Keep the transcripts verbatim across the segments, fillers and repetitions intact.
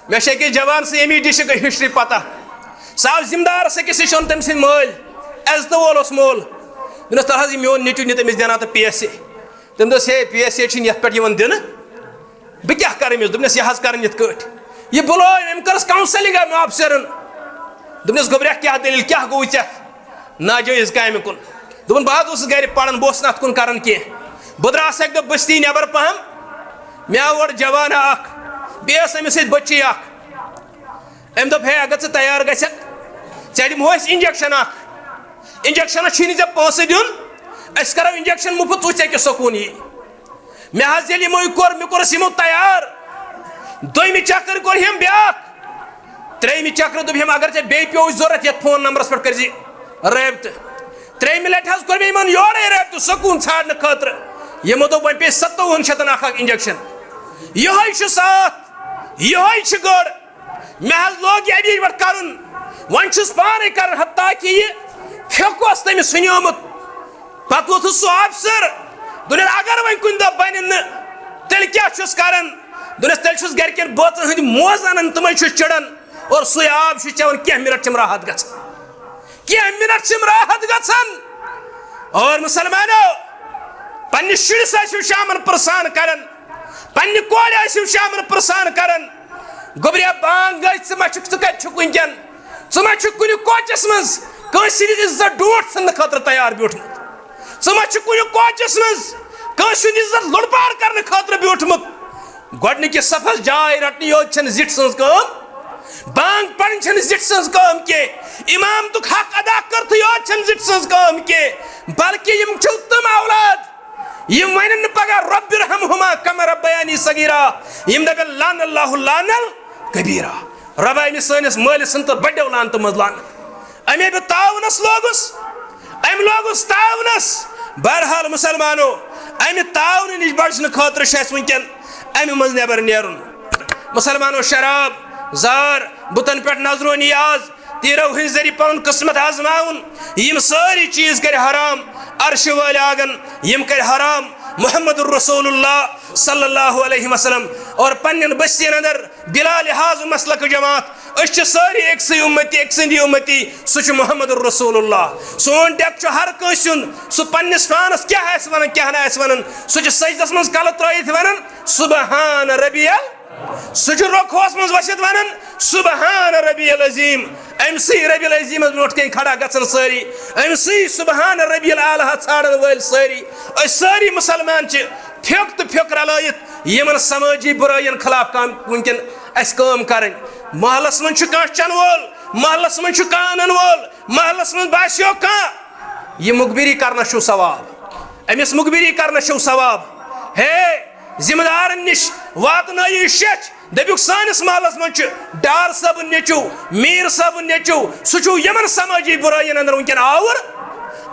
مےٚ چھِ أکِس جوان سٕنٛز اَمی ڈِسٹرکٕچ ہسٹری پتہ۔ سُہ آو ذمہٕ دارس أکِس نِش، اوٚن تٔمۍ سٕنٛدۍ مٲلۍ، عزتہٕ وول اوس مول۔ دوٚپنَس، "تَلہٕ حظ، یہِ میون نیٚچوٗ، نہِ تٔمِس دیٛاوٕناو تہٕ پی ایس اے۔" تٔمۍ دوٚپُس، "ہے، پی ایس اے چھِنہٕ یَتھ پٮ۪ٹھ یِوان دِنہٕ، بہٕ کیٛاہ کَرٕ أمِس؟" دوٚپنَس، "یہِ حظ کَرَن یِتھ کٲٹھۍ۔" یہِ بُلٲوِن، أمۍ کٔرٕس کاونسلنگ اَمہِ آفسرن۔ دوٚپنَس، "گوٚبریا، کیٛاہ دٔلیٖل، کیٛاہ گوٚوُے ژےٚ ناجٲیز کامہِ کُن؟" دوٚپُن، "بہٕ حظ اوسُس گَرِ پَران، بہٕ اوسُس نہٕ اَتھ کُن کَران کینٛہہ۔ بہٕ درٛاس اَکہِ دۄہ بٔستی نٮ۪بر پَہَم، مےٚ آو اورٕ جوانہ اَکھ، بیٚیہِ ٲس أمِس سۭتۍ بٔچی اَکھ۔" أمۍ دوٚپ، "ہے، اگر ژٕ تیار گژھکھ، ژےٚ دِمہو أسۍ انجیکشن اکھ۔ انجیکشنس چھی نہٕ ژےٚ پونٛسہٕ دیُن، أسۍ کرو انجیکشن مُفت، ژٕ وٕچھ ژےٚ کیُتھ سکوٗن یی۔" مےٚ حظ ییٚلہِ یِمو یہِ کوٚر، مےٚ کوٚرُس یِمو تیار۔ دوٚیمہِ چکرٕ کوٚر ہیم بیٛاکھ۔ ترٛیٚیمہِ چکرٕ دوٚپ ہیم، "اگر ژےٚ بیٚیہِ پیوٚوُے ضوٚرتھ، یَتھ فون نمبرس پٮ۪ٹھ کٔرۍ زِ رٲبطہٕ۔" ترٛیٚیمہِ لٹہِ حظ کوٚر مےٚ یِمن یورے رٲبطہٕ سکوٗن ژھانڈنہٕ خٲطرٕ۔ یِمو دوٚپ، "وۄنۍ پیٚیہِ ستووُہن شیٚتن اکھ اکھ انجیکشن۔" یِہوٚے چھُ ساتھ، یِہوٚے چھُ گٔر۔ مےٚ حظ لوگ یہِ اَمی پٮ۪ٹھ کَرُن۔ وۄنۍ چھُس پانَے کَران، حتیٰ کہِ یہِ پھیوٚکھ اوس تٔمِس ژھُنیومُت۔ پَتہٕ ووٚتھُس سُہ آفسر، دوٚپُن، "اگر وۄنۍ کُنہِ دۄہ بَنہِ نہٕ، تیٚلہِ کیٛاہ چھُس کَران؟" دوٚپنَس، "تیٚلہِ چھُس گَرِکٮ۪ن بٲژَن ہٕنٛدۍ موزٕ اَنان، تِمَے چھُس چِڑان اور سُے آب چھُس چٮ۪وان، کینٛہہ مِنَٹ چھِم راحت گژھان۔" کینٛہہ مِنَٹ چھِم راحت گژھان۔ اور مُسلمانو، پنٛنِس شُرِس ٲسِو شامَن پرٛژھان کَران، پننہِ کورِ ٲسِو شامن پرژھان کران، "گوٚبریا، بانگ گٔے، ژٕ ما چھُکھ، ژٕ کتہِ چھُکھ وٕنکیٚن؟ ژٕ ما چھُکھ کُنہِ کوچس منٛز کٲنٛسہِ ہٕنٛدِ عزت ڈوٹھ ژھٕننہٕ خٲطرٕ تیار بیوٗٹھمُت؟ ژٕ ما چھُکھ کُنہِ کوچس منٛز کٲنٛسہِ ہُنٛد عزت لُڑپار کرنہٕ خٲطرٕ بیوٗٹھمُت؟" گۄڈٕنِکِس صفس جاے رٹنہٕ یوت چھنہٕ زِٹھۍ سٕنٛز کٲم، بانگ پرٕنۍ چھنہٕ زِٹھۍ سٕنٛز کٲم کینٛہہ، امامتُک حق ادا کرتھٕے یوت چھنہٕ زِٹھۍ سٕنٛز کٲم کینٛہہ، بلکہ یِم چھِو تِم اولاد، یِم ونن نہٕ پگاہ، "رب ارحمہما کما ربیانی صغیرا"، یِم دپن، "لعن اللہ لعن الکبیرا"، رۄبا، أمِس سٲنِس مٲلِس ژھٕن تہٕ بڑیو لعنتہٕ منٛز لعنت۔ أمے بہٕ تعاونس لوگُس، أمۍ لوگُس تعاونس۔ بہرحال مسلمانو، امہِ تعاونہٕ نِش بچنہٕ خٲطرٕ چھُ اَسہِ وٕنکیٚن امہِ منٛز نٮ۪بر نیرُن۔ مسلمانو، شراب، زار، بُتن پٮ۪ٹھ نظر و نیاز، تیرو ہٕنٛدۍ ذٔریعہٕ پنُن قسمت آزماوُن، یِم سٲری چیٖز کٔرۍ حرام۔ عرشہِ وٲلۍ آگن یِم کٔرۍ حرام۔ محمد رسول اللہ صلی اللہ علیہ وسلم اور پننٮ۪ن بستین اندر بلا لحاظ مسلک جماعت، أسۍ چھِ سٲری أکسٕے اُمتی، أکۍ سٕنٛدی اُمتی، سُہ چھُ محمد رسول اللہ۔ سون ڈیٚک چھُ ہر کٲنٛسہِ ہُنٛد، سُہ پننِس پانس کیٛاہ آسہِ ونان، کیٛاہ نہٕ آسہِ ونان، سُہ چھُ سجدس منٛز کلہٕ ترٲیِتھ ونان، "سبحان ربی ال"۔ سُہ چھُ رۄخوس منٛز ؤسِتھ ونان، "سبحان ربی العظیم"۔ أمۍ سٕے ربی العظیمس برونٛٹھ کَنۍ کھڑا گژھن سٲری، أمۍ سٕے سبحان ربی الاعلیٰ ژھانڈن وٲلۍ سٲری۔ أسۍ سٲری مسلمان چھِ پھیوٚک تہٕ پھیوٚک رلٲیِتھ یِمن سمٲجی بُرٲیِن خلاف کام وٕنکیٚن اَسہِ کٲم کرٕنۍ۔ محلس منٛز چھُ کانٛہہ چٮ۪نہٕ وول، محلس منٛز چھُ کانٛہہ اَنن وول، محلس منٛز باسیو کانٛہہ، یہِ مُخبِری کرنس چھُو ثواب، أمِس مُخبِری کرنس چھُو ثواب۔ ہے، ذمہٕ دارن نِش واتنٲیِو شیٚچھ، دٔپِوکھ، "سٲنِس محلس منٛز چھُ ڈار صٲبُن نیٚچوٗ، میٖر صٲبُن نیٚچوٗ، سُہ چھُ یِمن سمٲجی بُرٲیِن اندر وٕنکیٚن آوُر۔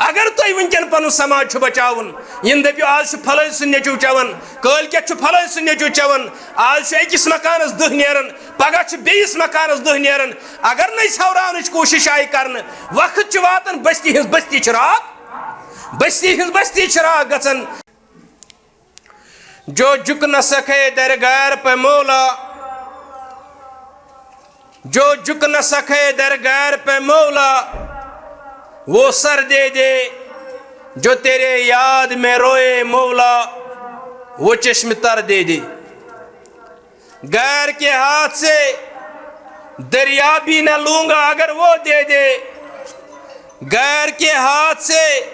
اگر تۄہہِ وٕنکیٚن پنُن سماج چھُ بچاوُن، یِم دٔپِو، 'آز چھُ پھلٲنۍ سُنٛد نیٚچوٗ چٮ۪وان، کٲلۍ کٮ۪تھ چھُ پھلٲنۍ سُنٛد نیٚچوٗ چٮ۪وان، آز چھُ أکِس مکانس دٔہ نیران، پگاہ چھِ بیٚیِس مکانس دٔہ نیران'، اگر نَے ژھٮ۪وراونٕچ کوٗشِش آیہِ کرنہٕ، وقت چھُ واتان، بستی ہٕنٛز بستی چھِ راکھ، بستی ہٕنٛز بستی چھِ راکھ گژھان۔ جو جھک نہ سکے در غیر پہ مولا، جو جھک نہ سکے در غیر پہ مولا، وہ سر دے دے، جو تیرے یاد میں روئے مولا، وہ چشم تر دے دے۔ غیر کے ہاتھ سے دریا بھی نہ لوں گا اگر وہ دے دے، غیر کے ہاتھ سے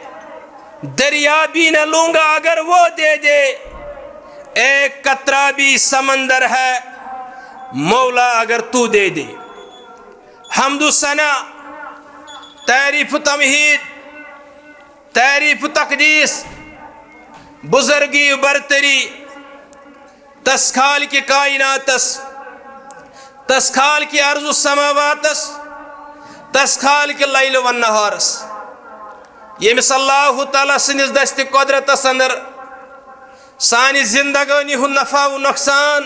دریا بھی نہ لوں گا اگر وہ دے دے، ایک قطرہ بھی سمندر ہے مولا اگر تو دے دے۔ حمد و ثنا، تعریف و تمہید، تعریف و تقدیس، بزرگی و برتری، تس خالق کائناتس، تس خالق ارض و سماواتس، تس خالق لیل و نہارس، ییٚمِس اللہ تعالیٰ سٕنٛدِس دستِ قۄدرتس اندر سانہِ زندگٲنی ہُنٛد نفع و نۄقصان،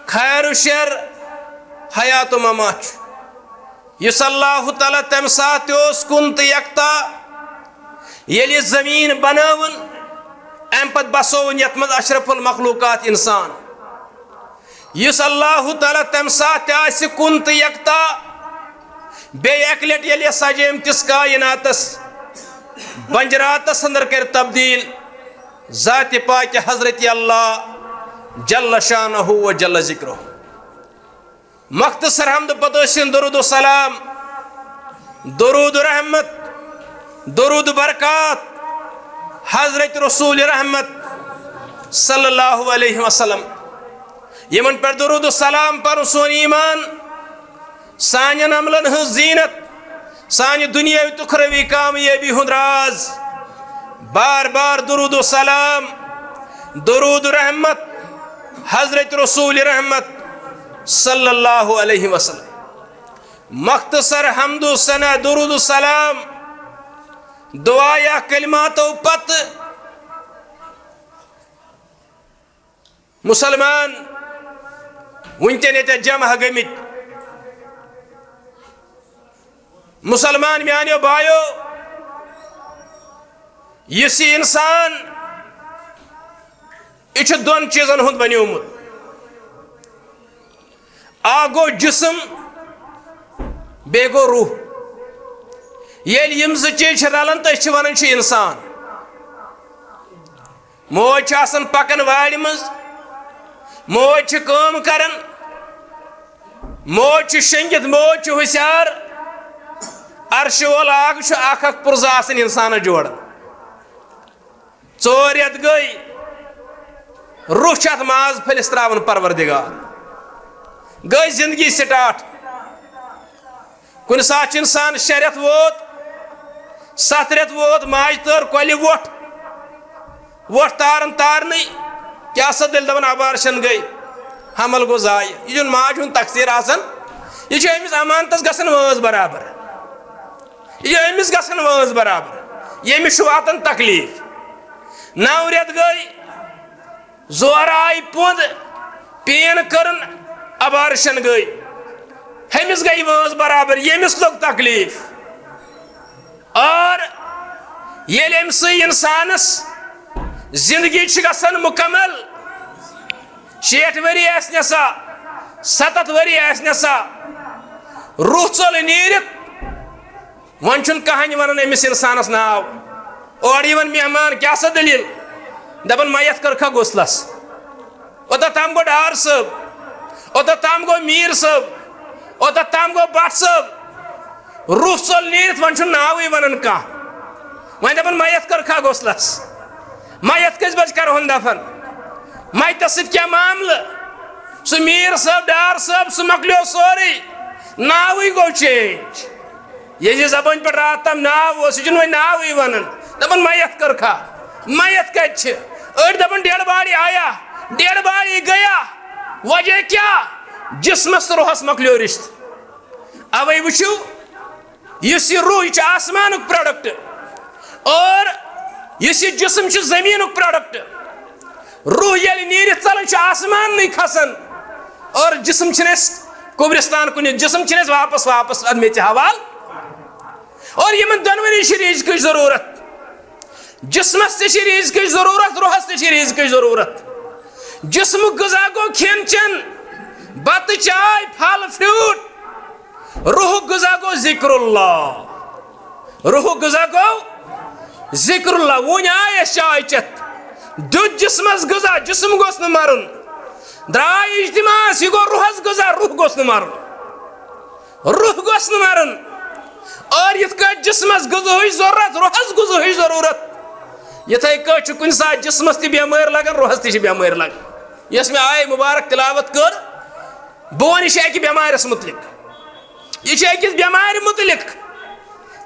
خیر و شر، حیات و ممات چھُ۔ یُس اللہ تعالیٰ تَمہِ ساتہٕ تہِ اوس کُن تہٕ یکتا، ییٚلہِ یہِ زٔمیٖن بنٲوٕن، اَمہِ پتہٕ بسووُن یَتھ منٛز اشرف المخلوقات اِنسان۔ یُس اللہ تعالیٰ تَمہِ ساتہٕ تہِ آسہِ کُن تہٕ یکتا، بیٚیہِ اَکہِ لَٹہِ ییٚلہِ یَتھ سجٲوِمتِس کائناتس بنجراتس اندر کرِ تبدیل، ذاتِ پاکِ حضرت اللہ جل شانہ و جل ذکرہ۔ مختصر حمد پتہٕ ٲسِن درود و سلام، درود و رحمت، درود و برکات حضرت رسول رحمت صلی اللہ علیہ وسلم، یِمن پٮ۪ٹھ درود و سلام پرُن سون ایمان، سانٮ۪ن عملن ہٕنٛز زیٖنت، سانہِ دُنیاوی تہٕ اُخروی کامیٲبی ہُنٛد راز۔ بار بار درود و سلام، درود و رحمت حضرت رسول رحمت صلی اللہ علیہ وسلم۔ مختصر حمد و ثنا، درود و سلام، دعا یا کلماتو پتہٕ مسلمان وٕنکٮ۪ن ییٚتٮ۪تھ جمع گٔمٕتۍ۔ مسلمان میانیو بایو، یُس یہِ انسان، یہِ چھُ دۄن چیٖزن ہُنٛد بنیومُت۔ اکھ گوٚو جسم، بیٚیہِ گوٚو روح۔ ییٚلہِ یِم زٕ چیٖز چھِ رلان تہٕ أسۍ چھِ ونان چھُ انسان۔ موج چھِ آسان پکان وارِ منٛز، موج چھِ کٲم کران، موج چھِ شۄنگِتھ، موج چھِ ہوشیار۔ عرشہِ وول اکھ چھُ اکھ اکھ پُرزٕ آسان انسانس جوڑان۔ ژور رٮ۪تھ گٔے، روح چھُ اتھ ماز پھٔلِس تراوان پروردگار۔ گٔے زندگی سٹارٹ۔ کُنہِ ساتہٕ چھُ انسان شےٚ رٮ۪تھ ووت، ستھ رٮ۪تھ ووت، ماجہِ تٲر کۄلہِ وۄٹھ، وۄٹھ تاران تارنٕے، کیٛاہ سا دٔلۍ دپان abortion گٔے، حمل گوٚو ضایع۔ یہِ چھُنہٕ ماجہِ ہُنٛد تقصیر آسان، یہِ چھُ أمِس امانتس گژھان وٲنٛس برابر۔ یہِ أمِس گژھن وٲنٛس برابر، ییٚمِس چھُ واتان تکلیف۔ نو رٮ۪تھ گٔے، زورٕ آیہِ پوٚنٛد، پین کٔرٕن، abortion گٔے۔ ہُمِس گٔے وٲنٛس برابر، ییٚمِس لوٚگ تکلیف۔ اور ییٚلہِ أمۍ سٕے اِنسانَس زندگی چھِ گژھان مُکمل، شیٹھ ؤری آسہِ نسا، ستتھ ؤری آسہِ نسا، روح ژوٚل نیٖرِتھ، وۄنۍ چھُنہٕ کہانی ونان أمِس انسانس ناو۔ اورٕ یِوان مہمان، کیٛاہ سا دٔلیٖل؟ دپان، میت کٔرکھا غسلس؟ اوٚتتھ تام گوٚو ڈار صٲب، اوٚتتھ تام گوٚو میٖر صٲب، اوٚتتھ تام گوٚو بٹ صٲب۔ روح ژوٚل نیٖرِتھ، وۄنۍ چھُنہٕ ناوٕے ونان کانٛہہ۔ وۄنۍ دپان، میت کٔرکھا غسلس؟ میت کٔژِ بجہِ کرہون دفن؟ میتس سۭتۍ کیٛاہ معاملہٕ؟ سُہ میٖر صٲب، ڈار صٲب، سُہ مۄکلیو سورُے، ناوٕے گوٚو change۔ ییٚلہِ یہِ زبٲنۍ پٮ۪ٹھ راتھ تام ناو اوس، یہِ چھُنہٕ وۄنۍ ناوٕے وَنان۔ دَپان، میت کٔرکھا؟ میت کَتہِ چھِ؟ أڑۍ دَپان، dead body آیا، dead body گٔیا۔ وجہ کیٛاہ؟ جسمَس تہٕ روحَس مۄکلیو رِشتہٕ۔ اَوَے وٕچھِو، یُس یہِ روح، یہِ چھُ آسمانُک product، اور یُس یہِ جسم چھُ، زٔمیٖنُک product۔ روح ییٚلہِ نیٖرِتھ ژَلان چھُ، آسمانٕے کھسان، اور جسم چھِنہٕ أسۍ قبرستان کُنہِ، جسم چھِنہٕ أسۍ واپس، واپس اَدٕ میٚژِ حوال۔ اور یِمن دۄنوٕنی چھِ رِزقٕچ ضروٗرت، جسمس تہِ چھِ رِزقٕچ ضروٗرت، روحس تہِ چھِ رِزقٕچ ضروٗرت۔ جسمُک غذا گوٚو کھٮ۪ن چٮ۪ن، بتہٕ، چاے، پھل، fruit۔ روحُک غذا گوٚو ذکر اللہ۔ روحُک غذا گوٚو ذکر اللہ۔ وُنۍ آے أسۍ چاے چٮ۪تھ، دیُت جسمس غذا، جسم گوٚژھ نہٕ مرُن۔ درٛاے اجتماعس، یہِ گوٚو روحس غذا، روح گوٚژھ نہٕ مرُن۔ روح گوٚژھ نہٕ مرُن۔ اور یِتھ کٲٹھۍ جسمس غذاہٕچ ضروٗرت، روحس غذاہٕچ ضروٗرت، یِتھَے کٲٹھۍ چھُ کُنہِ ساتہٕ جسمس تہِ بٮ۪مٲرۍ لگان، روحس تہِ چھِ بٮ۪مٲرۍ لگان۔ یۄس مےٚ آیہِ مُبارک تلاوت کٔر، بہٕ وَنہٕ، یہِ چھِ اَکہِ بٮ۪مارٮ۪س مُتعلِق۔ یہِ چھِ أکِس بٮ۪مارِ مُتعلِق،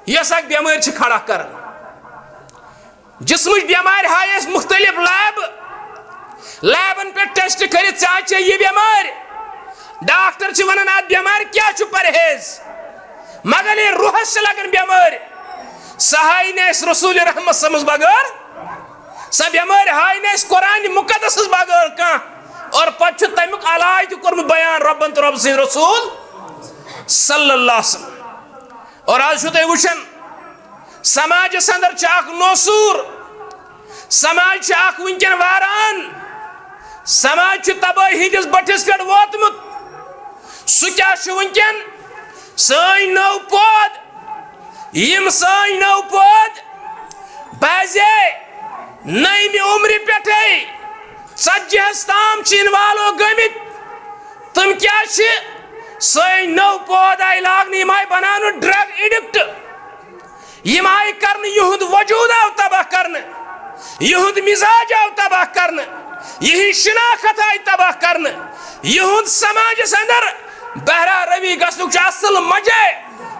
یۄس اَکھ بٮ۪مٲرۍ چھِ کھڑا کران۔ جسمٕچ بٮ۪مارِ ہاے اَسہِ مُختٔلِف لیب، لیبن پٮ۪ٹھ ٹیسٹ کٔرِتھ، ژےٚ چھےٚ یہِ بٮ۪مٲرۍ۔ ڈاکٹر چھِ وَنان، اَتھ بٮ۪مارِ کیٛاہ چھُ پرہیز؟ مگر ییٚلہِ روحس چھِ لگان بٮ۪مٲرۍ، سۄ ہاے نہٕ اَسہِ رسول رحمت سمٕز بغٲر۔ سۄ بٮ۪مٲرۍ ہاے نہٕ اَسہِ قرآن مُقدسَس بغٲر کانٛہہ۔ اور پتہٕ چھُ تَمیُک علاج تہِ کوٚرمُت بیان رۄبَن تہٕ رۄب سٕنٛدۍ رسول صلی اللہ علیہ وسلم۔ اور آز چھُو تُہۍ وٕچھان، سماجَس اندر چھُ اکھ نوسوٗر، سماج چھُ اکھ وٕنکٮ۪ن واران، سماج چھُ تبٲہی ہٕنٛدِس بٔٹھِس پٮ۪ٹھ ووتمُت۔ سُہ کیٛاہ چھُ وٕنکٮ۪ن؟ سٲنۍ نٔو پود، یِم سٲنۍ نٔو پود بعضے نٔیمہِ عمرِ پٮ۪ٹھے ژتجی ہس تام چھِ involve گٔمٕتۍ۔ تِم کیٛاہ چھِ؟ سٲنۍ نٔو پود آیہِ لاگنہٕ، یِم آیہِ بناونہٕ drug addict۔ یِم آیہِ کرنہٕ، یِہُنٛد وجوٗد آو تباہ کرنہٕ، یِہُنٛد مزاج آو تباہ کرنہٕ، یِہٕنٛز شناخت آیہِ تباہ کرنہٕ، یِہُنٛد سماجس اندر بہرا روی گژھنُک چھُ اصل مجے۔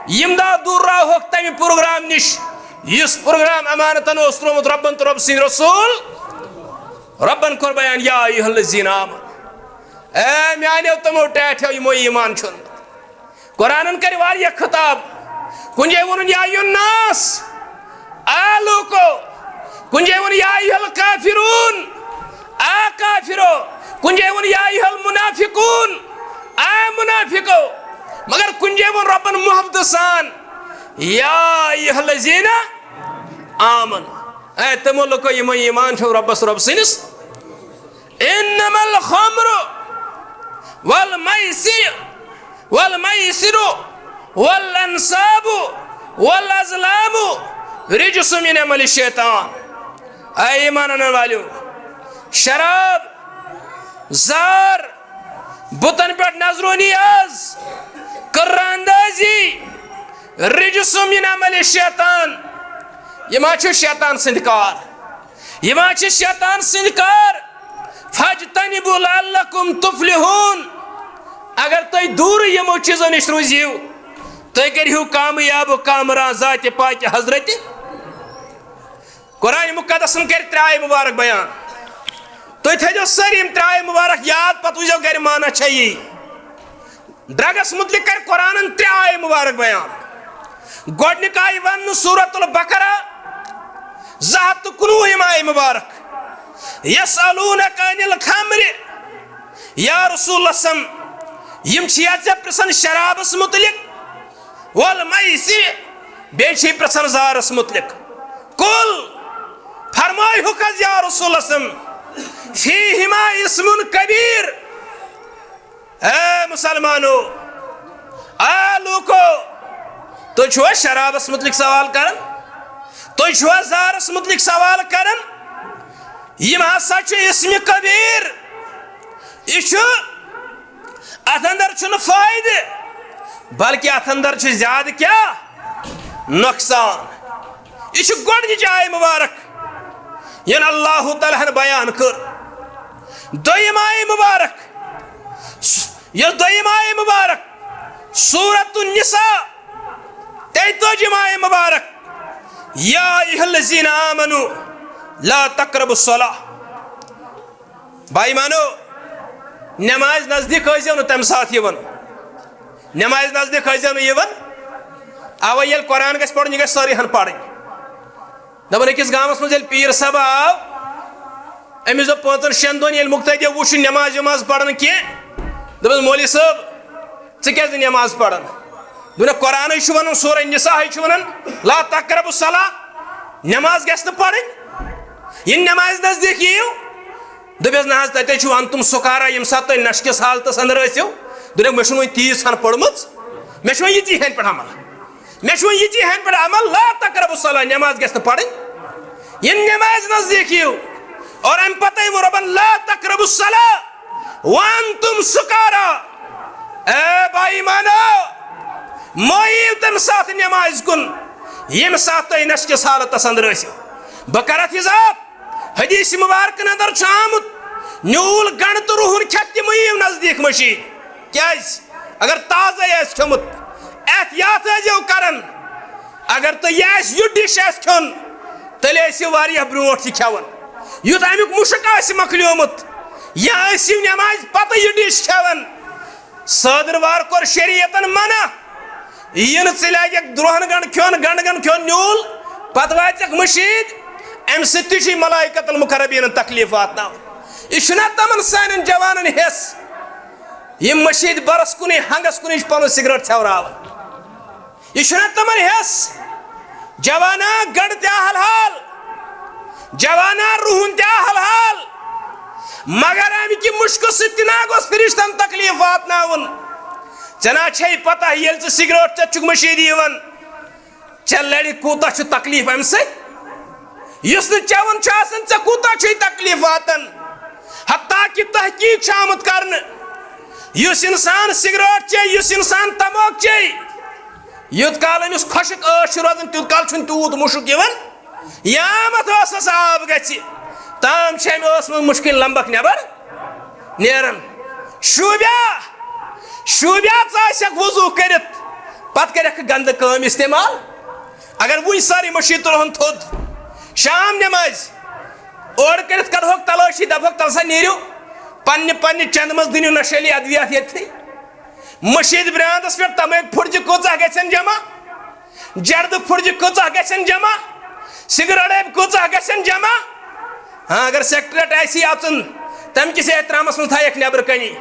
یِم داہ دوٗر راوہوکھ تمہِ پروگرام نِش، یُس پروگرام امانتن اوس ترٛوومُت رۄبن تہٕ رۄب سٕنٛدۍ رسول۔ رۄبن کوٚر بیان، یا ایھا الذین آمنوا، اے میانیو تِمو ٹاٹھیو یِمو ایمان چھُ اوٚنمُت۔ قرآنن کرِ واریاہ خطاب۔ کُنہِ جایہِ ووٚنُن، یا ایھا الناس، آ لوٗکو۔ کُنہِ جایہِ ووٚنُن، یا ایھا الکافرون، آ کافرو۔ کُنہِ جایہِ ووٚنُن، یا ایھا المنافقون، آ منافقو۔ مگر کُنہِ جایہِ ووٚن رۄبن محبتہٕ سان، یا ایھا الذین آمنوا، اے تِمو لُکو یِمو ایمان چھُ رۄبس، رۄب سٕنٛدِس۔ انما الخمر والمیسر، والمیسر والانصاب والازلام رجس من عمل الشیطان۔ اے ایمان انن والیو، شراب، زار، بُتن پٮ۪ٹھ نظر و نیاز، قرہ اندازی، رجس من عمل الشیطان۔ یِم ہا چھِ شیطان سٕنٛدۍ کار، یِم ہا چھِ شیطان سٕنٛدۍ کار۔ فاجتنبوا لعلکم تفلحون۔ اگر تُہۍ دوٗرٕے یِمو چیٖزو نِش روٗزِو، تُہۍ کٔرِو کامیاب و کامران ذاتِ پاکِ حضرتِ۔ قرآن مقدسن کٔرۍ ترٛےٚ آیہِ مُبارک بیان۔ تُہۍ تھٲیزیو سٲری یِم ترٛےٚ آیہِ مُبارک یاد، پتہٕ وٕچھزیو گرِ معنی چھا یی۔ ڈرگس متعلق کرِ قرآنن ترٛےٚ آیہِ مبارک بیان۔ گۄڈنیُک آیہِ وننہٕ سورۃ البقرہ، زٕ ہتھ تہٕ کُنوُہِم آیہِ مبارک۔ یسألونک عن الخمر، یا رسول اللہ صلی اللہ علیہ وسلم، یِم چھِ یا ژےٚ پرژھان شرابس متعلق، والمیسر، بیٚیہِ چھِ پرژھان زارس متعلق۔ قل، فرمٲیہُکھ حظ یا رسول اللہ صلی اللہ علیہ وسلم، فیہما اثم کبیر۔ اے مسلمانو، اے لوکو، تُہۍ چھِوا شرابس متعلق سوال کران؟ تُہۍ چھِوا زارس متعلق سوال کران؟ یِم ہسا چھِ اثم کبیر۔ یہِ چھُ، اتھ اندر چھُنہٕ فٲیدٕ، بلکہِ اتھ اندر چھُ زیادٕ کیٛاہ؟ نۄقصان۔ یہِ چھُ گۄڈٕنِچ آیہِ مُبارک، یَنہٕ اللہ تعالیٰ ہن بیان کٔر۔ دوٚیِم آیہِ مُبارک، یۄس دوٚیِم آیہِ مُبارک، سورۃ النساء، تیتٲجِم آیہِ مُبارک، یا ایھا الذین آمنوا لا تقربوا الصلاۃ۔ بھائی مانو، نماز نزدیک ٲسۍزیو نہٕ تَمہِ ساتہٕ یِوان۔ نماز نزدیک ٲسۍزیو نہٕ یِوان۔ اَوَے ییٚلہِ قرآن گژھِ پَرُن، یہِ گژھِ سٲرٕے ہَن پَرٕنۍ۔ دَپان أکِس گامَس منٛز ییٚلہِ پیٖر صٲب آو، أمِس دوٚپ پانٛژَن شٮ۪ن دۄہَن ییٚلہِ مُقتدیو وُچھ نہٕ نماز وماز پَران کینٛہہ، دوٚپُس، "مولوی صٲب، ژٕ کیٛازِ نہٕ نماز پَران؟" دوٚپُن، "قرآنٕے چھُ وَنان، سورہ نساء چھُ وَنان، 'لا تقربوا الصلاۃ'، نماز گژھِ نہٕ پَرٕنۍ، یہِ نمازِ نزدیٖک یِیِو۔" دوٚپُس، "نہ حظ، تَتہِ چھُ انتم سکارا، ییٚمہِ ساتہٕ تُہۍ نشہِ کِس حالتس اندر ٲسِو۔" دوٚپُکھ، "مےٚ چھُنہٕ وۄنۍ تیٖژ ہن پٔرمٕژ، مےٚ چھُ وۄنۍ یِژی ہن پٮ۪ٹھ عمل، مےٚ چھُ وۄنۍ یِژی ہن پٮ۪ٹھ عمل، لا تقربوا الصلاۃ، نماز گژھِ نہٕ پرٕنۍ، یہِ نمازِ نزدیٖک یِیِو۔" اور امہِ پتے ووٚن رۄبن، "لا تقربوا الصلاۃ وانتم سکارا۔" اے با ایمانو، مہ یِیِو تمہِ ساتہٕ نمازِ کُن، ییٚمہِ ساتہٕ تُہۍ نشہِ کِس حالتس اندر ٲسِو۔ بہٕ کرٕ اتھ اضافہٕ۔ حدیث مبارکن اندر چھُ آمُت، نیوٗل گنڈٕ تہٕ رُہُن کھٮ۪تھ تہِ مہٕ یِیِو نزدیٖک مٔشیٖد۔ کیازِ؟ اگر تازے آسہِ کھیوٚمُت، احتیاط ٲسۍزیو کران۔ اگر تُہۍ یہِ آسہِ، یُتھ ڈِش آسہِ کھیوٚن، تیٚلہِ ٲسِو واریاہ برونٛٹھ یہِ کھٮ۪وان۔ یُتھ امیُک مُشُک آسہِ مۄکلیومُت، یا ٲسِو نٮ۪مازِ پتہٕ یہِ ڈِش کھٮ۪وان۔ صٲدٕر وار کوٚر شریعتن منع۔ یہِ نہٕ ژٕ لاگکھ درٛوہن گنڈٕ کھیوٚن، گنڈٕ گنڈٕ کھیوٚن نیوٗل، پتہٕ واتکھ مٔشیٖد، امہِ سۭتۍ تہِ چھُے ملائکۃ المقربینن تکلیف واتناوان۔ یہِ چھُنہ تمن سانٮ۪ن جوانن حصہٕ، یِم مٔشیٖد برس کُنُے، ہنگس کُنُے چھِ پنُن سگریٹ ژھٮ۪وراوان۔ یہِ چھُنہ تمن حصہٕ۔ جوانا، گنڈٕ تہِ حل حال، جوانا، رُہُن تہِ حل حال، مگر امہِ کہِ مُشکہٕ سۭتۍ تہِ نا گوٚژھ فرشتن تکلیف واتناوُن۔ ژےٚ نا چھے پتہ، ییٚلہِ ژٕ سگریٹ چٮ۪تھ چھُکھ مٔشیٖد یِوان، ژےٚ لرِ کوٗتاہ چھُ تکلیف امہِ سۭتۍ؟ یُس نہٕ چٮ۪وان چھُ آسان، ژےٚ کوٗتاہ چھُے تکلیف واتان؟ حتیٰ کہِ تحقیق چھُ آمُت کرنہٕ، یُس انسان سگریٹ چیٚیہِ، یُس انسان تماکھ چیٚیہِ، یوٚت کال أمِس خۄشک ٲس چھِ روزان، تیوٗت کال چھُنہٕ تیوٗت مُشُک یِوان۔ یامتھ ٲسس آب گژھِ، تام چھِ أمۍ ٲس منٛز مُشکِل لمبکھ نٮ۪بر نیران۔ شوٗبیا، شوٗبیا، ژٕ آسکھ وضوٗ کٔرِتھ، پتہٕ کَرٮ۪کھ گنٛدٕ کٲم استعمال۔ اگر وٕنۍ سٲرٕے مٔشیٖد تُلہون تھوٚد، شام نٮ۪مازِ اورٕ کٔرِتھ کَڑہوکھ تلٲشی، دَپہوکھ، "تَلہٕ سا نیٖرِو پننہِ پننہِ چندٕ منٛز، دٕنِو نشٲلی ادویات ییٚتھٕے۔" مٔشیٖد برانٛدَس پٮ۪ٹھ تَمٲکۍ پھُٹجہِ کۭژاہ گژھن جمع؟ جردٕ پھُٹجہِ کۭژاہ گژھن جمع؟ سگریٹ ڈبہٕ کۭژاہ گژھن جمع؟ ہاں، اگر سیکٹریٹ آسی اژُن، تمہِ کِس احترامس منٛز تھایکھ نٮ۪برٕ کنی۔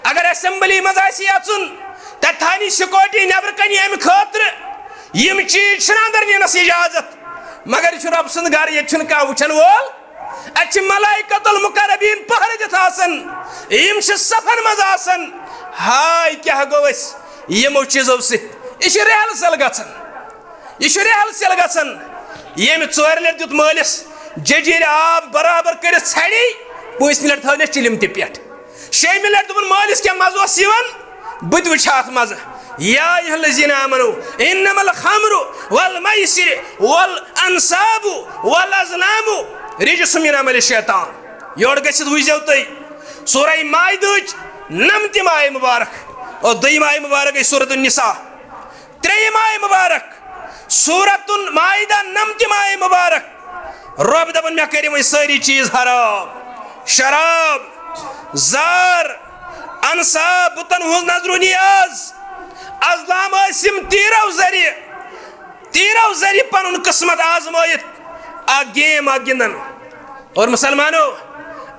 اگر اسمبلی منٛز آسی اژُن، تتہِ تھانی سیکورٹی نٮ۪برٕ کنی امہِ خٲطرٕ۔ یِم چیٖز چھِنہٕ اندر نِنس اجازت، مگر یہِ چھُ رۄب سُنٛد گرٕ، ییٚتہِ چھُنہٕ کانٛہہ وٕچھن وول۔ اتہِ چھِ ملائکۃ المقربین پہرٕ دِتھ آسان، یِم چھِ صفن منٛز آسان۔ ہاے کیٛاہ گوٚو اسہِ یِمو چیٖزو سۭتۍ؟ یہِ چھُ رِہرسل گژھان۔ یہِ چھُ رِہرسل گژھان۔ ییٚمہِ ژورِ لٹہِ دیُت مٲلِس جٔجیٖرِ آب برابر کٔرِتھ ژھرِ، پٲنٛژمہِ لٹہِ تھٲونس چِلِم تہِ پٮ۪ٹھ۔ شیٚیِمہِ لٹہِ دوٚپُن، "مٲلِس کیٛاہ مزٕ اوس یِوان، بہٕ تہِ وٕچھِ ہا اتھ مزٕ۔ یا ایھا الذین آمنوا انما الخمر والمیسر والانصاب والازلام رجس من عمل الشیطان۔" یورٕ گٔژھِتھ وٕچھزیو تُہۍ سورہ مائدٕچ نَمتِم آیہِ مُبارک اور دوٚیِم آیہِ مُبارک گٔے سورۃ النساء۔ ترٛیٚیِم آیہِ مُبارک، سورۃ المائدہ، نَمتِم آیہِ مُبارک۔ رۄب دَپان، مےٚ کٔرۍ وۄنۍ سٲری چیٖز حرام، شراب، زار، انصاب، بُتَن ہٕنٛز نظر و نیاز، ازلام ٲسۍ یِم تیٖرو ذٔریعہٕ، تیٖرو ذٔریعہٕ پنُن قٕسمت آزمٲیِتھ اکھ گیم اکھ گِنٛدان۔ اور مسلمانو،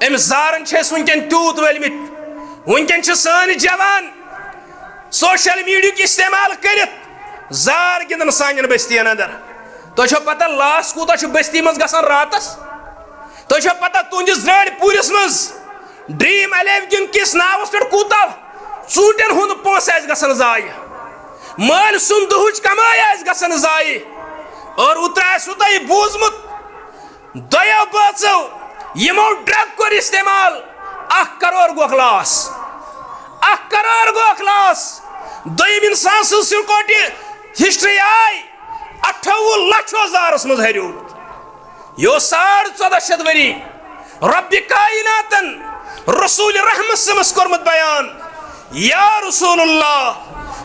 أمۍ زارن چھِ أسۍ وٕنکیٚن تیوٗت وٲلمٕتۍ۔ وٕنکیٚن چھِ سٲنۍ جوان سوشل میڈیاہُک استعمال کٔرِتھ زار گِنٛدان سانٮ۪ن بستین اندر۔ تۄہہِ چھو پتہ لاس کوٗتاہ چھُ بستی منٛز گژھان راتس؟ تۄہہِ چھو پتہ تُہنٛدِس درٲڑۍ پوٗرِس منٛز ڈریم الیون کِس ناوس پٮ۪ٹھ کوٗتاہ ژوٗنٛٹھٮ۪ن ہُنٛد پونٛسہٕ آسہِ گژھان ضایع، مٲلۍ سُنٛد دُہٕچ کمٲے آسہِ گژھان ضایع، اور اوترٕ آسِوٕ تۄہہِ بوٗزمُت، دۄیو بٲژو یِمو ڈرگ کوٚر استعمال، اکھ کرور گوکھ لاس، اکھ کرور گوکھ لاس۔ دوٚیِم انسان سٕنٛز سیکورٹی ہسٹری آے اَٹھووُہ لچھو زارس منٛز ہریومُت۔ یہِ اوس ساڑ ژۄدہ شیٚتھ ؤری رۄبِ کائناتن رسول رحمت صٲبس کوٚرمُت بیان، یا رسول اللہ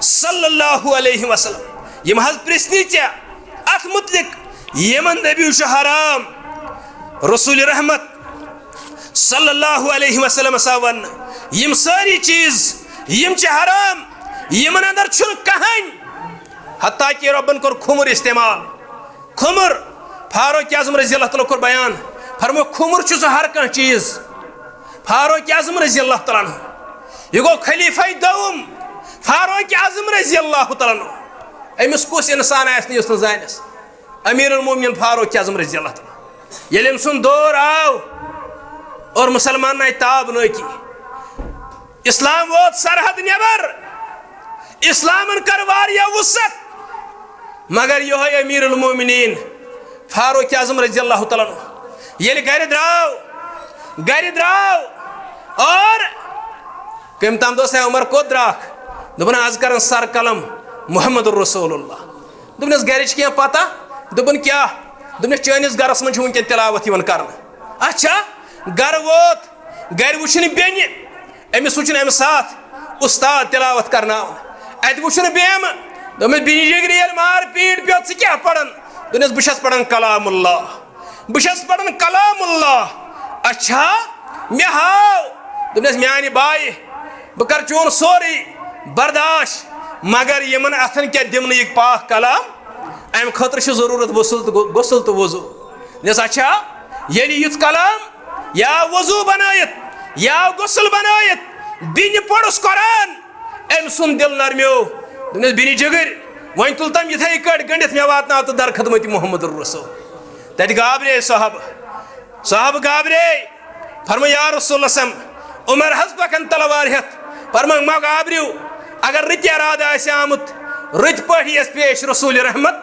صلی اللہ علیہ وسلم، یِم حظ پرژھنی ژےٚ اتھ متعلق، یِمن دٔپِو چھُ حرام۔ رسول رحمت صلی اللہ علیہ وسلم ہسا ون، یِم سٲری چیٖز یِم چھِ حرام، یِمن اندر چھُنہٕ کہٕنۍ، حتیٰ کہ رۄبن کوٚر کھومُر استعمال۔ کھومُر، فاروق اعظم رضی اللہ تعالیٰ کوٚر بیان، فرمو، کھومُر چھُ سُہ ہر کانٛہہ چیٖز۔ فاروق اعظم رضی اللہ تعالیٰ عنہ، یہِ گوٚو خلیفہ دوم، فاروق اعظم رضی اللہ تعالیٰ عنہ۔ أمِس کُس انسان آسہِ نہٕ یُس نہٕ زانٮ۪س؟ امیر المومنین فاروق اعظم رضی اللہ تعالیٰ عنہ۔ ییٚلہِ أمۍ سُنٛد دور آو اور مسلمانن آیہِ تاب نٲکی، اسلام ووت سرحد نٮ۪بر، اسلامن کٔر واریاہ وسعت، مگر یِہوٚے امیر المومنین فاروق اعظم رضی اللہ تعالیٰ عنہ ییٚلہِ گرِ درٛاو، گرِ درٛاو اور کٔمۍ تام دوٚپُس، "ہے عمر، کوٚت درٛاکھ؟" دوٚپُن، "از کرن سر قلم محمد رسول اللہ۔" دوٚپنس، "گرِچ کینٛہہ پتہ؟" دوٚپُن، "کیٛاہ؟" دوٚپنس، "چٲنِس گرس منٛز چھِ وٕنکیٚن تلاوت یِوان کرنہٕ۔" اچھا، گرٕ ووت، گرِ وٕچھُن بیٚنہِ، أمِس وٕچھُن اَمہِ ساتہٕ اُستاد تِلاوت کرناوان۔ اَتہِ وٕچھُن بیمہٕ۔ دوٚپمَس، "بیٚنہِ جِگرِ، ییٚلہِ مار پیٖٹ پیوٚو، ژٕ کیٛاہ پَران؟" دوٚپنَس، "بہٕ چھَس پَران کلام اللہ۔ بہٕ چھَس پَران کلام اللہ۔" اچھا، مےٚ ہاو۔ دوٚپنَس، "میٛانہِ بایہِ، بہٕ کَرٕ چون سورُے برداش، مگر یِمَن اَتھَن کیٛاہ دِمہٕ نہٕ یہِ پاک کلام؟ اَمہِ خٲطرٕ چھُ ضروٗرت غسل تہٕ غسل تہٕ وضو۔" دوٚپنَس، اچھا، ییٚلہِ یُتھ کلام یا وضو بنٲیِتھ، یا غسل بنٲیِتھ، بیٚنہِ پوٚرُس قرآن، أمۍ سُنٛد دِل نرمیو۔ دوٚپنَس، "بیٚنہِ جِگٕرۍ، وۄنۍ تُل تَم یِتھَے کٲٹھۍ گٔنٛڈِتھ، مےٚ واتناو تہٕ در خدمت محمد الرسول۔" تَتہِ گابرے صحابہٕ، صحابہٕ گابرے، فرموو، یا رسول اللہ صلی اللہ علیہ وسلم، عمر حظ پکان تلوار ہٮ۪تھ۔ فرموو، مۄکھ آبریو، اگر رٕتۍ ارادٕ آسہِ آمُت، رٕتۍ پٲٹھۍ یِیَس پیش رسول رحمت،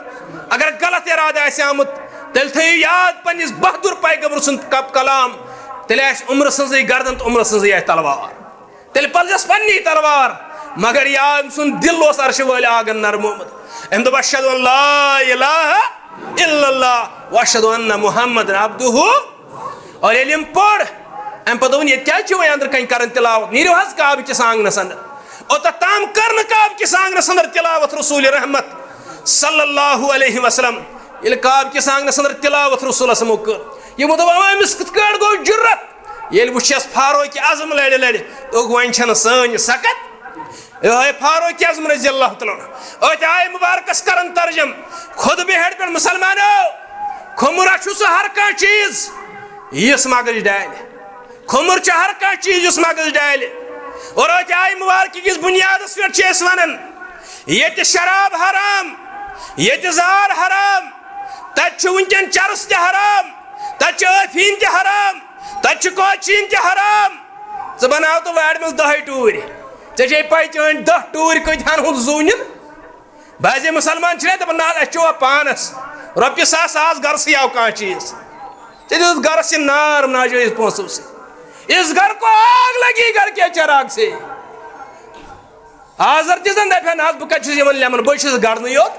اگر غلط ارادٕ آسہِ آمُت، تیٚلہِ تھٲیِو یاد پننِس بہادُر پیغمبر سُنٛد کپ-، کلام، تیٚلہِ آسہِ عمرٕ سٕنٛزٕے گردن تہٕ عمرٕ سٕنٛزٕے آسہِ تلوار، تیٚلہِ پلزٮ۪س پننی تلوار۔ مگر یا أمۍ سُنٛد دِل اوس عرشہِ وٲلۍ آنگن نرمومُت۔ أمۍ دوٚپ، اشہد ان لا الہ الا اللہ و اشہد ان محمد عبدہ۔ اور ییٚلہِ أمۍ پوٚر، اَمہِ پتہٕ دوٚپُن، ییٚتہِ کیٛازِ چھِ وۄنۍ أنٛدرٕ کنہِ کران تلاوت؟ نیٖرِو حظ کعبہٕ کِس آنگنس اندر۔ اوٚتتھ تام کٔر نہٕ کعبہٕ کِس آنگنس اندر تلاوت رسول رحمت صلی اللہ علیہ وسلم۔ ییٚلہِ کعبہٕ کِس آنگنس اندر تلاوت رسول اعظمو کٔر، یِمو دوٚپ، اما أمِس کِتھ کٲٹھۍ گوٚو جُرت؟ ییٚلہِ وُچھس فاروق اعظم لڑِ لڑِ، دوٚپُکھ، وۄنۍ چھنہٕ سٲنۍ یہِ سکت۔ یِہوٚے فاروق اعظم رضی اللہ تعالیٰ عنہ۔ أتھۍ آیہِ مُبارکس کرن ترجم۔ خطبہٕ ہیٚرِ پٮ۪ٹھ، مسلمانو، کھوٚمُر چھُ سُہ ہر کانٛہہ چیٖز یُس مغٕز ڈالہِ۔ کھوٚمُر چھُ ہر کانٛہہ چیٖز یُس مغٕز ڈالہِ۔ اور أتھۍ آیہِ مُبارکہِ کِس بُنیادس پٮ۪ٹھ چھِ أسۍ ونان، ییٚتہِ شراب حرام، ییٚتہِ زار حرام، تتہِ چھُ وٕنکٮ۪ن چرس تہِ حرام، تتہِ چھُ ٲفیٖن تہِ حرام، تتہِ چھُ کوچیٖن تہِ حرام۔ ژٕ بناو تہٕ وارِ منٛز دَہے ٹوٗرۍ۔ ژےٚ چھے پَے چٲنۍ دَہ ٹوٗرۍ کۭتۍ ہن ہُنٛد زوٗنِن؟ بعضے مُسلمان چھِنہ دَپان، نہ حظ، اَسہِ چھُ وۄنۍ پانَس رۄپیہِ ساس، آز گرسٕے آو کانٛہہ چیٖز۔ ژےٚ دیُتُتھ گرس یہِ نار ناجٲیز پونٛسو سۭتۍ۔ اس گھر کو آگ لگی، گھر کے چراغ سے۔ آز اگر تہِ زن دپہِ ہا، نہ حظ، بہٕ کتہِ چھُس یِمن لیمن، بہٕ چھُس گڑنٕے یوت۔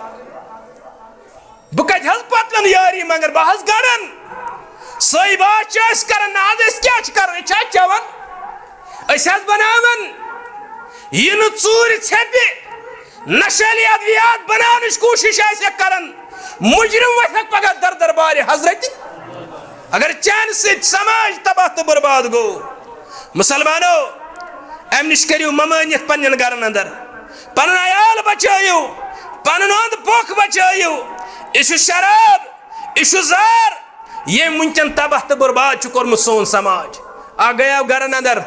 بہٕ کتہِ حظ پتلن یٲری منگر، بہٕ حظ گڑن۔ سۄے بات چھِ أسۍ کران، نہ حظ، أسۍ کیٛاہ چھِ کران؟ أسۍ چھا چٮ۪وان؟ أسۍ حظ بناوان یہِ نہٕ ژوٗرِ ژھیٚپہِ نشہٕ ادویات بناونٕچ کوٗشش آسہِ کران، مجرم وۄتھکھ پگاہ در دربارِ حضرت۔ اگر چانہِ سۭتۍ سماج تباہ تہٕ برباد گوٚو، مسلمانو، امہِ نِش کٔرِو ممٲنِیت پننٮ۪ن گرن اندر۔ پنُن عیال بچٲیِو، پنُن اوٚنٛد پوٚکھ بچٲیِو۔ یہِ چھُ شراب، یہِ چھُ زار، ییٚمۍ وٕنکٮ۪ن تباہ تہٕ برباد چھُ کوٚرمُت سون سماج۔ اکھ گٔیاو گرن اندر،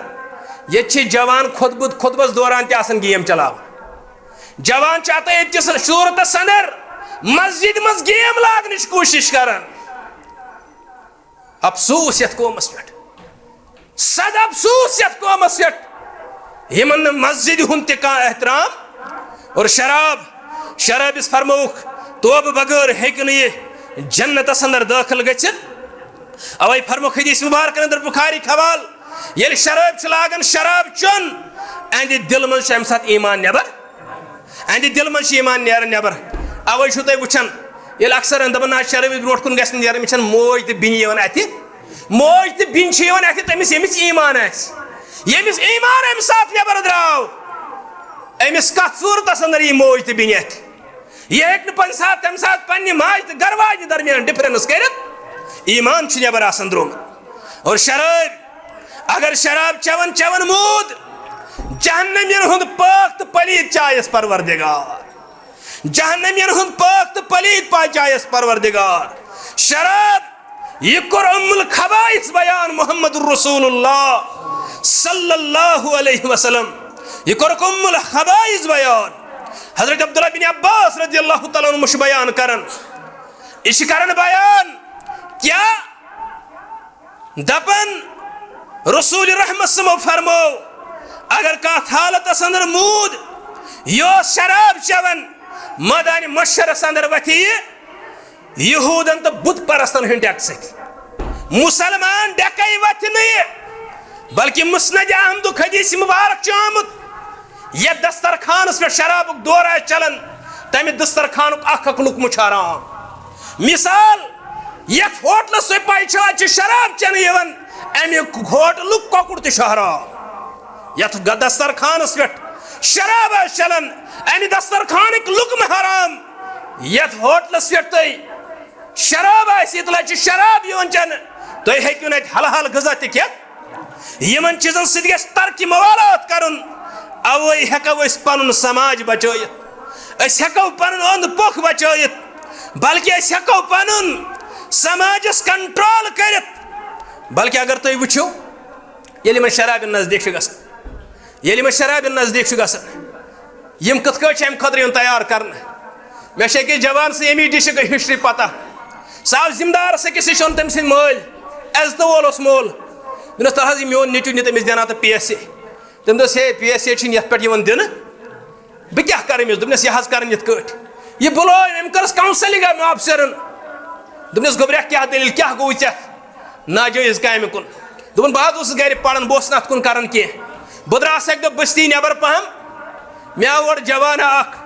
ییٚتہِ چھِ جوان خطبہٕ، خطبس دوران تہِ آسان گیم چلاوان۔ جوان چھِ اتھ أتھۍ کِس صورتس اندر مسجد منٛز گیم لاگنٕچ کوٗشش کران۔ افسوس یتھ قومس پٮ۪ٹھ، صد افسوس یتھ قومس پٮ۪ٹھ، یِمن نہٕ مسجدِ ہُنٛد تہِ کانٛہہ احترام۔ اور شراب، شرٲبِس فرمووُکھ، توبہٕ بغٲر ہیٚکہِ نہٕ یہِ جنتس اندر دٲخل گٔژھِتھ۔ اوے فرمووُکھ حدیث مبارکن اندر، بخاری حوال، ییٚلہِ شرٲبۍ چھُ لاگان شراب چیوٚن، اہندِ دِلہٕ منٛز چھُ امہِ ساتہٕ ایمان نٮ۪بر۔ اہندِ دِلہٕ منٛز چھُ ایمان نیران نٮ۪بر۔ اوے چھِو تُہۍ وٕچھان، ییٚلہِ اکثر دپان، نہ، شرٲبِس برونٛٹھ کُن گژھِ نہٕ نیرُن، أمِس چھَنہٕ موج تہٕ بیٚنہِ یِوان اَتھِ۔ موج تہٕ بیٚنہِ چھِ یِوان اَتھِ تٔمِس، ییٚمِس ایمان آسہِ۔ ییٚمِس ایمان اَمہِ ساتہٕ نٮ۪بر درٛاو، أمِس کتھ صوٗرتس اندر یی موج تہٕ بیٚنہِ اَتھِ؟ یہِ ہیٚکہِ نہٕ پننہِ ساتہٕ، تَمہِ ساتہٕ پننہِ ماجہِ تہٕ گرٕ واجنہِ درمیان ڈفرنس کٔرِتھ۔ ایمان چھُ نٮ۪بر آسان درٛومُت۔ اور شرٲبۍ، اگر شراب چٮ۪وان چٮ۪وان موٗد، جہنمین ہُنٛد پاک تہٕ پلیٖد چایس پروردگار۔ جہنمین ہُنٛد پاک تہٕ پلیٖد پا-، چایس پروردگار۔ شراب، یہِ کوٚر ام الخبائث بیان محمد رسول اللہ صلی اللہ علیہ وسلم۔ یہِ کوٚرُکھ ام الخبائث بیان۔ حضرت عبداللہ بن عباس رضی اللہ تعالیٰ عنہ چھُ بیان کران، یہِ چھِ کران بیان، کیٛاہ؟ دپان، رسول رحمت سمو فرمو، اگر کانٛہہ حالتس اندر موٗد، یہِ اوس شراب چٮ۪وان، مٲدانِ محشرس اندر وتھِ یہِ یہودن تہٕ بت پرستن ہٕنٛدۍ ڈیکہٕ سۭتۍ۔ مسلمان ڈیکے وتھِ نہٕ یہِ، بلکہ مسند احمدُک حدیث مبارک چھُ آمُت، یتھ دسترخانس پٮ۪ٹھ شرابُک دورہ آسہِ چلان، تمہِ دسترخانُک اکھ اکھ لقمہٕ چھُ حرام۔ مثال، یتھ ہوٹلس تۄہہِ پاے چھو، اتہِ چھُ شراب چٮ۪نہٕ یِوان، امہِ ہوٹلُک کۄکُر تہِ چھُ حرام۔ یتھ گ-، دسترخانس پٮ۪ٹھ شراب آسہِ چلان، امہِ دسترخانٕکۍ لقمہٕ حرام۔ یتھ ہوٹلس پٮ۪ٹھ تۄہہِ شراب آسہِ، ییٚتہِ لٹہِ چھُ شراب یِوان چٮ۪نہٕ، تُہۍ ہیٚکِو نہٕ اتہِ حلال غذا تہِ کھٮ۪تھ۔ یِمن چیٖزن سۭتۍ گژھِ ترک موالات کرُن۔ اوے ہٮ۪کو أسۍ پنُن سماج بچٲیِتھ، أسۍ ہٮ۪کو پنُن اوٚنٛد پوٚکھ بچٲیِتھ، بلکہِ أسۍ ہٮ۪کو پنُن سماجس کنٹرول کٔرِتھ۔ بلکہِ اگر تُہۍ وٕچھِو، ییٚلہِ یِمن شرابن نزدیٖک چھُ گژھان، ییٚلہِ یِمن شرابن نزدیٖک چھُ گژھان، یِم کِتھ کٲٹھۍ چھِ اَمہِ خٲطرٕ یُن تیار کرنہٕ؟ مےٚ چھِ أکِس جوان سٕنٛز اَمی ڈِشہِ گٔے ہسٹری پتہ۔ سُہ آو ذمہٕ دارس أکِس نِش، اوٚن تٔمۍ سٕنٛدۍ مٲلۍ، عزتہٕ وول اوس مول۔ دوٚپنَس، "تَلہٕ حظ، یہِ میون نیٚچوٗ نہِ تٔمِس دیٛاوناو تہٕ پی ایس اے۔" تٔمۍ دوٚپُس، "ہے، پی ایس اے چھِنہٕ یَتھ پٮ۪ٹھ یِوان دِنہٕ، بہٕ کیٛاہ کَرٕ أمِس؟" دوٚپنَس، "یہِ حظ کَرَن یِتھ کٲٹھۍ، یہِ بُلٲیِن، أمۍ کٔرٕس کاونسلِنگ اَمہِ آفسرَن۔" دوٚپنَس، "گوٚبریا، کیٛاہ دٔلیٖل، کیٛاہ گوٚوُے ژےٚ ناجٲیز کامہِ کُن؟" دوٚپُن، "بہٕ حظ اوسُس گَرِ پَران، بہٕ اوسُس نہٕ اَتھ کُن کَران کینٛہہ، بہٕ درٛاس اَکہِ دۄہ بٔستی نٮ۪بَر پَہَم، مےٚ آو اورٕ جوانا اَکھ،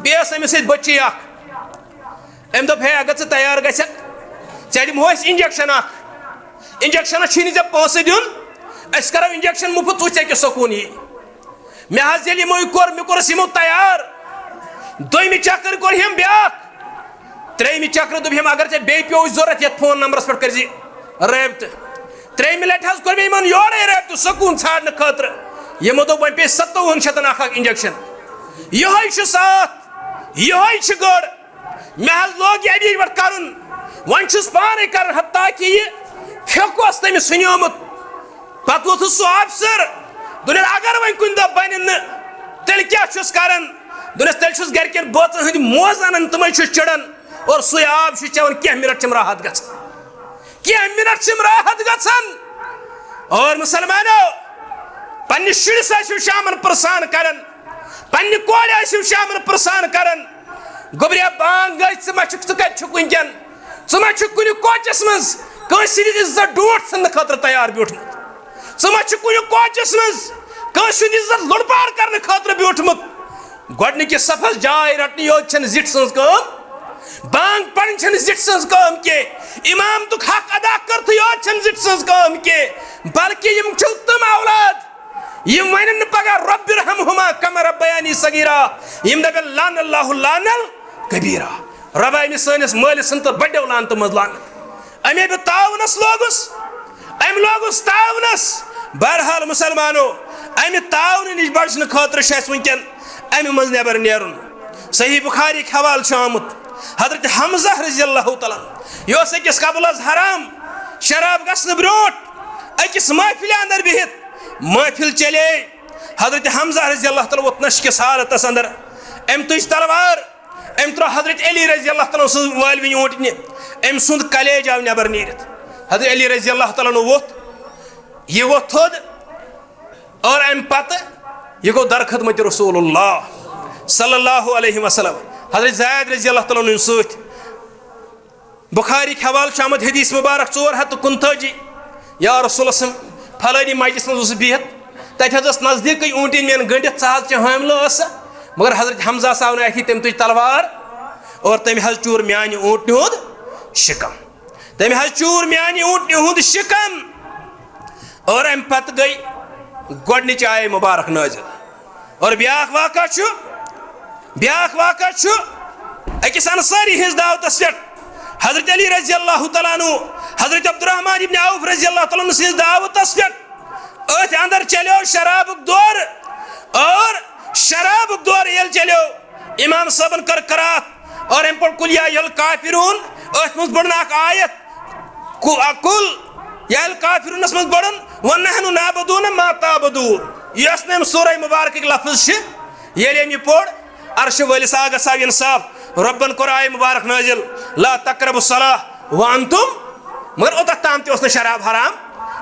بیٚیہِ ٲس أمِس سۭتۍ بٔچی اَکھ۔" أمۍ دوٚپ، "ہے، اگر ژٕ تیار گژھکھ، ژےٚ دِمہو أسۍ انجیکشن اکھ۔ انجیکشنس چھی نہٕ ژےٚ پونٛسہٕ دیُن، أسۍ کرو انجیکشن مُفت، ژٕ وٕچھ ژےٚ کیُتھ سکوٗن یی۔" مےٚ حظ ییٚلہِ یِمو یہِ کوٚر، مےٚ کوٚرُس یِمو تیار۔ دوٚیمہِ چکرٕ کوٚر یِم بیٛاکھ، ترٛیٚیمہِ چکرٕ دوٚپ یِم، "اگر ژےٚ بیٚیہِ پیوٚوُے ضوٚرتھ، یَتھ فون نمبرس پٮ۪ٹھ کٔرۍ زِ رٲبطہٕ۔" ترٛیٚیمہِ لٹہِ حظ کوٚر مےٚ یِمن یورے رٲبطہٕ سکوٗن ژھانڈنہٕ خٲطرٕ۔ یِمو دوٚپ، "وۄنۍ پیٚیہِ ستووُہن شیٚتن اکھ اکھ انجیکشن۔ یِہوٚے چھُ ساتھ، یِہوٚے چھُ گٔر۔" مےٚ حظ لوگ یہِ اَمی پٮ۪ٹھ کَرُن۔ وۄنۍ چھُس پانَے کَران، حتیٰ کہِ یہِ پھیوٚکھ اوس تٔمِس ژھُنیومُت۔ پَتہٕ ووٚتھُس سُہ آفسر، دوٚپنَس، "اگر وۄنۍ کُنہِ دۄہ بَنہِ نہٕ، تیٚلہِ کیٛاہ چھُس کَران؟" دوٚپنَس، "تیٚلہِ چھُس گَرِکٮ۪ن بٲژَن ہٕنٛدۍ موزٕ اَنان، تِمَے چھُس چِڑان، اور سُے آب چھُس چٮ۪وان، کینٛہہ مِنٹ چھِم راحت گژھان۔" کینٛہہ مِنٹ چھِم راحت گژھان۔ اور مُسلمانو، پننِس شُرِس ٲسِو شامن پرژھان کران، پننہِ کورِ ٲسِو شامن پرژھان کران، "گوٚبریا، بانگ گٔے، ژٕ ما چھُکھ، ژٕ کتہِ چھُکھ وٕنکیٚن؟ ژٕ ما چھُکھ کُنہِ کوچس منٛز کٲنٛسہِ ہٕنٛدِ عزت ڈوٗٹھ ژھٕننہٕ خٲطرٕ تیار بیوٗٹھمُت؟ ژٕ ما چھُکھ کُنہِ کوچس منٛز کٲنٛسہِ ہُنٛد عزت لُڑپار کرنہٕ خٲطرٕ بیوٗٹھمُت؟" گۄڈٕنِکِس صفس جاے رٹنہِ یوت چھنہٕ زِٹھِ سٕنٛز کٲم، بانگ پرٕنۍ چھنہٕ زِٹھِ سٕنٛز کٲم کینٛہہ، امامتُک حق ادا کرتھٕے یوت چھنہٕ زِٹھِ سٕنٛز کٲم کینٛہہ، بلکہ یِم چھِو تِم اولاد، یِم ونن نہٕ پگاہ، "رب ارحمہما کما ربیانی صغیرا"، یِم دپن، "لعن اللہ لعن الکبیرا"، رۄبا، أمِس سٲنِس مٲلِس سٕنٛد تہٕ بڑیو لعنتہٕ منٛز لعنت۔ أمے بہٕ تعاونس لوگُس، أمۍ لوگُس تعاونس۔ بہرحال مُسلمانو، اَمہِ تعاونہٕ نِش بچنہٕ خٲطرٕ چھُ اَسہِ وٕنکیٚن اَمہِ منٛز نٮ۪بر نیرُن۔ صحیح بخاری ہُک حوالہٕ چھُ آمُت، حضرت حمزہ رضی اللہ تعالیٰ عنہ، یہِ اوس أکِس قبلس حرام، شراب گژھنہٕ برونٛٹھ أکِس محفلہِ اندر بِہِتھ، محفل چلے، حضرت حمزہ رضی اللہ تعالیٰ ووت نشہِ کِس حالتس اندر، أمۍ تُج تلوار، أمۍ ترٛوو حضرت علی رضی اللہ تعالیٰ عنہ سٕنٛز وٲلوِنۍ اوٗنٛٹنہِ، أمۍ سُنٛد کلیج آو نٮ۪بر نیٖرِتھ۔ حضرت علی رضی اللہ تعالیٰ عنہ ووٚتھ، یہِ ووٚتھ تھوٚد، اور اَمہِ پتہٕ یہِ گوٚو در خدمت رسول اللہ صلی اللہ علیہ وسلم۔ حضرت زید رضی اللہ تعالیٰ عنہ سۭتۍ بخاری ہُک حوالہٕ چھُ آمُت حدیث مبارک ژور ہتھ تہٕ کُنتٲجی۔ یا رسول اللہ صلی اللہ علیہ وسلم، فلٲنی مجلس منٛز اوسُس بِہِتھ، تَتہِ حظ ٲس نزدیٖکٕے اوٗنٛٹِنۍ میٛٲنۍ گٔنٛڈِتھ، سۄ حظ چھِ حٲملہٕ ٲس سۄ، مگر حضرت حمزہ ہس آو نہٕ اَتھِ، تٔمۍ تُج تلوار اور تٔمۍ حظ چوٗر میٛانہِ اوٗنٛٹنہِ ہُنٛد شِکم۔ تٔمۍ حظ چوٗر میٛانہِ اوٗنٛٹنہِ ہُنٛد شِکم اور اَمہِ پتہٕ گٔے گۄڈٕنِچ آیے مبارک نٲزِل۔ اور بیٛاکھ واقعہ چھُ، بیٛاکھ واقعہ چھُ أکِس انصٲری ہٕنٛز دعوتس پٮ۪ٹھ۔ حضرت علی رضی اللہ تعالیٰ عنہ، حضرت عبدالرحمن ابن عوف رضی اللہ تعالیٰ عنہ سٕنٛز دعوتس پٮ۪ٹھ۔ أتھۍ اندر چلیو شرابُک دور، اور شرابُک دور ییٚلہِ چلیو، امام صٲبن کٔر قرات اور أمۍ پوٚر قل یا ایھا الکافرون، أتھۍ منٛز پوٚرُن اکھ آیت، قل یا ایھا الکافرونس منٛز پوٚرُن، ونحن نعبد ما تعبدون۔ یۄس نہٕ أمۍ سورہ مبارکٕکۍ لفظ چھِ، ییٚلہِ أمۍ یہِ پوٚر، عرشہِ وٲلِس آگس آو انصاف، رۄبن کوٚر آیہِ مبارک نٲزِل، لا تقربوا الصلاة وانتم، مگر اوٚتتھ تام تہِ اوس نہٕ شراب حرام،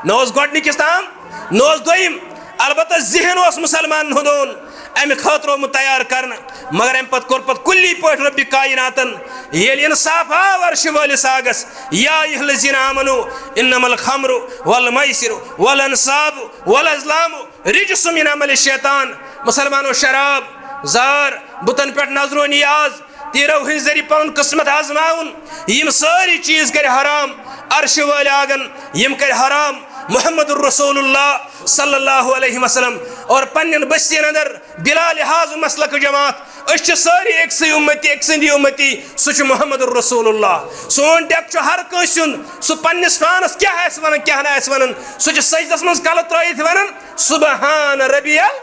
نہ اوس گۄڈٕنِکِس تام، نہ اوس دوٚیِم۔ البتہ ذہن اوس مُسلمانن ہُنٛد اوٚن، امہِ خٲطرٕ آمُت تیار کرنہٕ، مگر امہِ پتہٕ کوٚر پتہٕ کُلی پٲٹھۍ رۄبِ کایناتن ییٚلہِ انصاف آو عرشہِ وٲلِس آگس، یا ایھا الذین آمنوا انما الخمر والمیسر والانصاب والازلام رجس من عمل الشیطان۔ مُسلمانو، شراب، زار، بُتن پٮ۪ٹھ نظر و نیاز، تیرو ہٕنٛدۍ ذٔریعہٕ پنُن قٕسمت آزماوُن، یِم سٲری چیٖز کٔرۍ حرام عرشہِ وٲلۍ آگن، یِم کٔرۍ حرام محمد رسول اللہ صلی اللہ علیہ وسلم۔ اور پننٮ۪ن بستین اندر بلا لحاظ مسلک جماعت، أسۍ چھِ سٲری أکسٕے اُمتی، أکۍ سٕنٛدی اُمتی، سُہ چھُ محمد رسول اللہ۔ سون ڈیٚکہٕ چھُ ہر کٲنٛسہِ ہُنٛد، سُہ پننِس پانس کیٛاہ آسہِ ونان، کیٛاہ نہٕ آسہِ ونان، سُہ چھُ سجدس منٛز کلہٕ ترٲیِتھ ونان، "سبحان ربی ال"،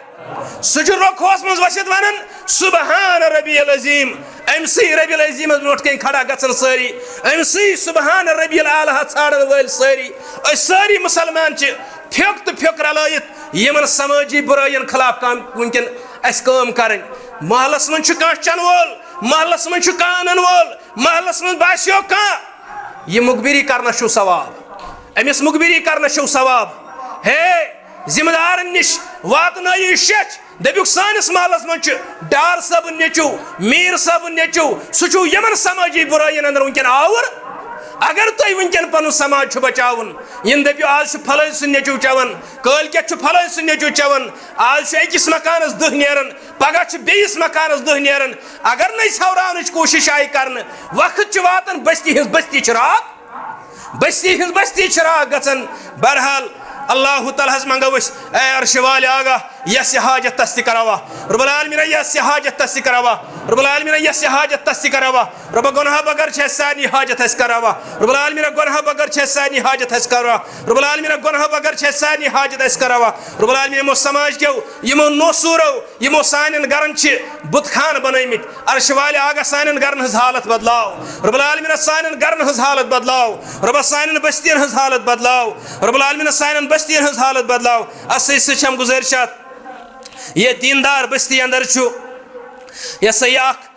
سُہ چھُ رکوعس منٛز ؤسِتھ ونان، "سبحان ربی العظیم"۔ أمۍ سٕے ربی العظیمس برونٛٹھ کنہِ کھڑا گژھن سٲری، أمۍ سٕے سبحان ربی الاعلیٰ ژھانڈن وٲلۍ سٲری۔ أسۍ سٲری مُسلمان چھِ پھیوٚک تہٕ پھیوٚک رلٲیِتھ یِمن سمٲجی بُرٲیِن خلاف کٲم وٕنکیٚن اَسہِ کٲم کرٕنۍ۔ محلس منٛز چھُ کانٛہہ چٮ۪نہٕ وول، محلس منٛز چھُ کانٛہہ اَنن وول، محلس منٛز باسیو کانٛہہ، یہِ مُخبِری کرنس چھُو ثواب، أمِس مُخبِری کرنس چھُو ثواب، ہے، ذمہٕ دارن نِش واتنٲیِو یہِ شیٚچھ، دٔپِوکھ، سٲنِس محلس منٛز چھُ ڈار صٲبُن نیٚچو، میٖر صٲبُن نیٚچو، سُہ چھُ یِمن سمٲجی بُرٲیِن اندر وٕنکیٚن آوُر۔ اگر تۄہہِ وٕنکیٚن پنُن سماج چھُ بچاوُن، یِم دٔپِو، آز چھُ فلٲنۍ سُنٛد نیٚچو چٮ۪وان، کٲلۍ کٮ۪تھ چھُ فلٲنۍ سُنٛد نیٚچو چٮ۪وان، آز چھُ أکِس مکانس دَہ نیران، پگاہ چھُ بیٚیِس مکانس دَہ نیران۔ اگر نَے ژھٮ۪وراونٕچ کوٗشِش آیہِ کرنہٕ، وقت چھُ واتان، بستی ہٕنٛز بستی چھِ راکھ، بستی ہٕنٛز بستی چھِ راکھ گژھان۔ بہرحال، اللہ تعالیٰ ہس منٛگو أسۍ، اے عرشہِ والہِ آگاہ، یس یہِ حاجت تس تہِ کراوا۔ رب العالمین، یس یہِ حاجت تس تہِ کراوا۔ رب العالمین، یس یہِ حاجت تس تہِ کراوا۔ رب، گۄناہ بغٲر چھِ اَسہِ سارنٕے حاجت اَسہِ کراوا۔ رب العالمین، گۄناہ بغٲر چھِ اَسہِ سارنٕے حاجت اَسہِ کراوا۔ رب العالمین، گۄناہ بغٲر چھِ اَسہِ سارنٕے حاجت اَسہِ کراوا۔ رب العالمین، یِمو سماج کیو، یِمو نوسوٗرو، یِمو سانٮ۪ن گرن چھِ بُت خان بنٲومٕتۍ۔ عرشہِ والہِ آگاہ، سانٮ۪ن گرن ہٕنٛز حالت بدلاو۔ رب العالمین، سانٮ۪ن گرن ہٕنٛز حالت بدلاو۔ رب، سانٮ۪ن بستین ہٕنٛز حالت بدلاو۔ رب العالمین، سانٮ۪ن بستین ہٕنٛز حالت بدلاو۔ اَسہِ سۭتۍ چھم گُزٲرِش اَتھ، یہِ دیٖندار بستی اندر چھُ، یہِ ہسا یہِ اکھ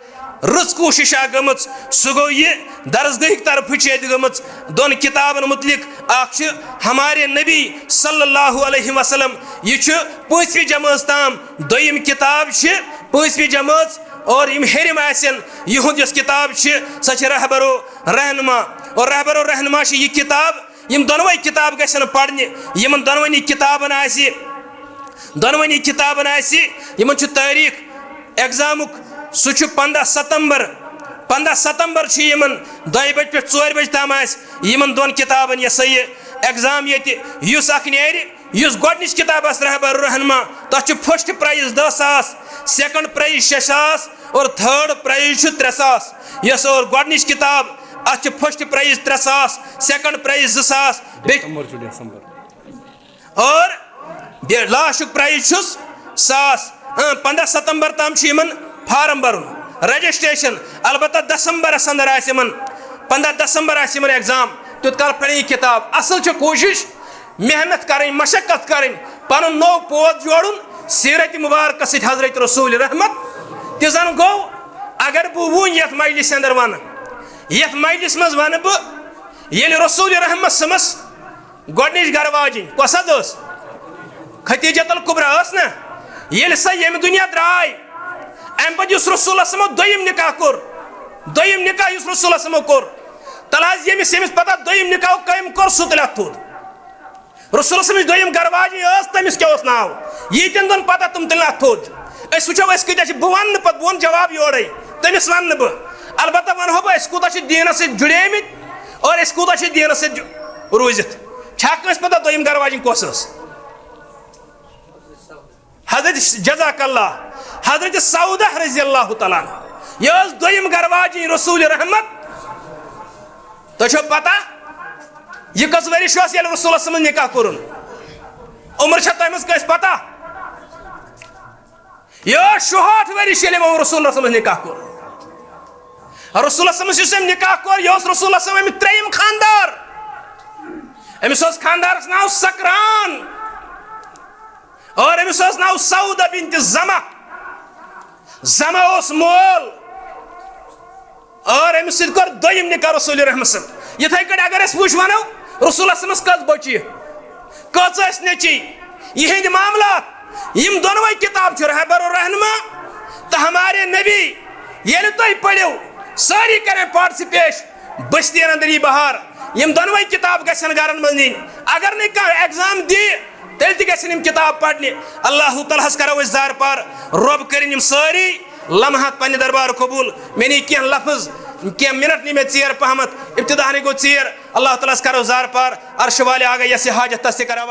رٕژ کوٗشِش اکھ گٔمٕژ، سُہ گوٚو یہِ درسگاہٕکۍ طرفہٕ چھِ ییٚتہِ گٔمٕژ دۄن کِتابن مُتعلِق۔ اکھ چھِ ہمارے نبی صلی اللہ علیہ وسلم، یہِ چھُ پٲنٛژمہِ جمٲژ تام، دوٚیِم کِتاب چھِ پٲنٛژمہِ جمٲژ، اور یِم ہیٚرِم آسن، یِہُنٛد یۄس کِتاب چھِ، سۄ چھِ رہبر و رہنما، اور رہبر و رہنما چھِ یہِ کِتاب۔ یِم دۄنوَے کِتاب گژھن پرنہِ، یِمن دۄنوٕنی کِتابن آسہِ، دۄنوٕنی کِتابن آسہِ، یِمن چھُ تٲریٖخ ایگزامُک، سُہ چھُ پنٛداہ ستمبر۔ پنٛداہ ستمبر چھُ یِمن دۄیہِ بجہِ پٮ۪ٹھ ژورِ بجہِ تام آسہِ یِمن دۄن کِتابن یہِ ہسا یہِ ایگزام ییٚتہِ۔ یُس اکھ نیرِ، یُس گۄڈٕنِچ کِتاب آسہِ رہبر رہنما، تَتھ چھُ first prize دَہ ساس، second prize شےٚ ساس اور third prize چھُ ترٛےٚ ساس۔ یۄس اور گۄڈٕنِچ کِتاب، اَتھ چھُ first prize ترٛےٚ ساس، second prize زٕ ساس، بیٚیہِ ستمبر چھُ ڈسمبر۔ اور بیٚیہِ لاسٹُک prize چھُس ساس۔ اۭں، پنٛداہ ستمبر تام چھُ یِمن فارم بَرُن، registration۔ البتہ دسمبرس اندر آسہِ یِمن، پنٛداہ دسمبر آسہِ یِمن ایگزام۔ تیوٗت کال پرِ یہِ کِتاب۔ اصل چھِ کوٗشِش محنت کرٕنۍ، مشقت کرٕنۍ، پنُن نوٚو پوت جوڑُن سیرت مبارکس سۭتۍ حضرت رسول رحمت۔ تہِ زن گوٚو، اگر بہٕ وُنۍ یتھ مجلسہِ اندر ونہٕ، یتھ مجلسہِ منٛز ونہٕ بہٕ، ییٚلہِ رسول رحمت سٕنٛز گۄڈٕنِچ گرٕ واجِنۍ کۄس حظ ٲس؟ خدیجہ الکبریٰ ٲس نا؟ ییٚلہِ سۄ ییٚمہِ دُنیا درٛاے، امہِ پتہٕ یُس رسول اللہ صلی اللہ علیہ وسلمو دوٚیِم نکاح کوٚر، دوٚیِم نکاح یُس رسول اللہ صلی اللہ علیہ وسلمو کوٚر، تَلہٕ حظ ییٚمِس، ییٚمِس پتہٕ دوٚیِم نکاح کٔمۍ کوٚر، سُہ تُلہِ اَتھ تھوٚد۔ رسول اللہ صلی اللہ علیہ وسلمٕچ دوٚیِم گرٕ واجِنۍ ٲس، تٔمِس کیٛاہ اوس ناو؟ ییٖتٮ۪ن دۄن پتہ تِم تُلن اَتھ تھوٚد۔ أسۍ وٕچھو أسۍ کۭتیٛاہ چھِ، بہٕ وَنہٕ نہٕ پتہٕ، بہٕ وَنہٕ جواب یورَے، تٔمِس وَنہٕ نہٕ بہٕ۔ البتہ وَنہو بہٕ أسۍ کوٗتاہ چھِ دیٖنَس سۭتۍ جُڑیمٕتۍ اور أسۍ کوٗتاہ چھِ دیٖنَس سۭتۍ جُ-، روٗزِتھ۔ چھا کٲنٛسہِ پتہ دوٚیِم گرٕ واجِنۍ کۄس ٲس؟ حضرت، جزاک اللہ، حضرت سعودہ رضی اللہ تعالیٰ عنہ، یہِ ٲس دوٚیِم گرٕ واجِنۍ رسول رحمت۔ تۄہہِ چھو پتہ، یہِ کٔژ ؤرِش ٲس ییٚلہِ رسول اللہ صلی اللہ علیہ وسلمن نکاح کوٚرُن؟ عمر چھا تۄہہِ منٛز کٲنٛسہِ پتہ؟ یہِ ٲس شُہٲٹھ ؤرِش ییٚلہِ أمۍ رسول اللہ صلی اللہ علیہ وسلمن نکاح کوٚر۔ رسول اللہ صلی اللہ علیہ وسلمن یُس أمۍ نکاح کوٚر، یہِ اوس رسول اللہ صلی اللہ علیہ وسلم أمِس ترٛیٚیِم خاندار۔ أمِس اوس خاندارس ناو سکران۔ اور أمِس اوس ناو سعودہ بنت زمع۔ زمع اوس مول۔ اور أمِس سۭتۍ کوٚر دوٚیِم نکاح رسول رحمت سُنٛد۔ یِتھَے کٔنۍ اگر أسۍ وٕچھ وَنو، رسول اللہ صلی اللہ علیہ وسلمس کٔژ بچی، کٔژ ٲسۍ نیٚچی، یِہِنٛدۍ معاملات، یِم دۄنوَے کِتاب چھِ رہبر و رہنما تہٕ ہمارے نبی۔ ییٚلہِ تُہۍ پٔرِو، سٲری کَرن پارٹسِپیٹ، بٔستِیَن اندر یی بہار۔ یِم دۄنوَے کِتاب گژھن گرن منٛز نِنۍ۔ اگر نہٕ کانٛہہ ایگزام دی، تیٚلہِ تہِ گژھن یِم کِتاب پرنہِ۔ اللہ تعالیٰ ہس کرو أسۍ زارٕ پار۔ رۄب کٔرِن یِم سٲری لمحات پننہِ دربار قبول۔ مےٚ نی کینٛہہ لفظ، کینٛہہ منٹ نی مےٚ ژیر پہمتھ۔ ابتداہنٕے گوٚو ژیر۔ اللہ تعالیٰ ہس کرو زارٕ پار۔ عرشہِ والہِ آگاہ یس یہِ حاجت تس تہِ کرو۔